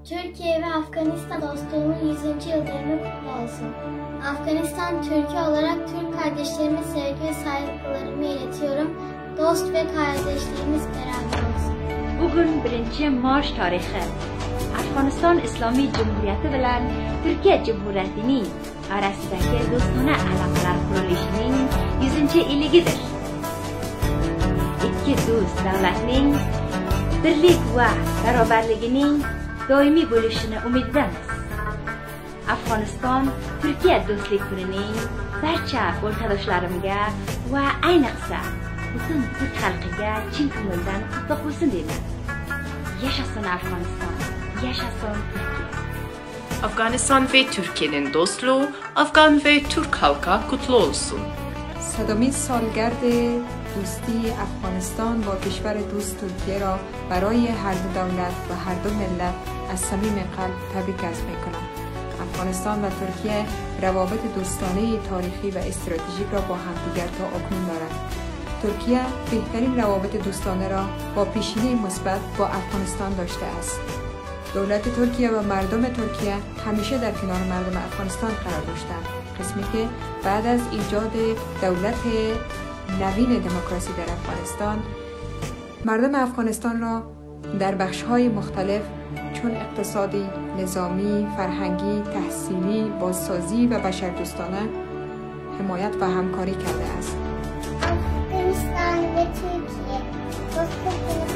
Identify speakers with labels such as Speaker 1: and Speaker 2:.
Speaker 1: Türkiye ve Afganistan dostluğunun 100. Yıl dönümü kutlu olsun. Afganistan Türk'ü olarak Türk kardeşlerime sevgi ve saygılarımı iletiyorum. Dost ve kardeşliğimiz beraber olsun.
Speaker 2: Bugün 1 Mart tarixi. Afg'oniston Islomiy Jumhuriyati bilan Turkiya Jumhuriyatining orasidagi do'stona aloqalar qurilishining 100 yilligidir. Ikki do'st davlatning birlik va barobarligining doimiy bo'lishini umididamiz. Afg'oniston Turkiya do'stlik kunining barcha o'rtadoshlarimga va ayniqsa bütün Türk xalqiga chin ko'ngildan qutlug' bo'lsin deyman. Yaşasın Afganistan, yaşasın Türkiye.
Speaker 3: Afganistan ve Türkiye'nin dostluğu Afgan ve Türk halka kutlu olsun.
Speaker 4: صدمین سالگرد دوستی افغانستان با کشور دوست ترکیه را برای هر دو دولت و هر دو ملت از صمیم قلب تبریک عرض می‌کنم. افغانستان و ترکیه روابط دوستانه تاریخی و استراتژیک را با همدیگر تا اکنون دارند. ترکیه بهترین روابط دوستانه را با پیشینه مثبت با افغانستان داشته است. دولت ترکیه و مردم ترکیه همیشه در کنار مردم افغانستان قرار داشتند. قسمی که بعد از ایجاد دولت نوین دموکراسی در افغانستان، مردم افغانستان را در بخش‌های مختلف چون اقتصادی، نظامی، فرهنگی، تحصیلی، بازسازی و بشردوستانه حمایت و همکاری کرده است.
Speaker 1: Afganistan ve Türkiye dostluk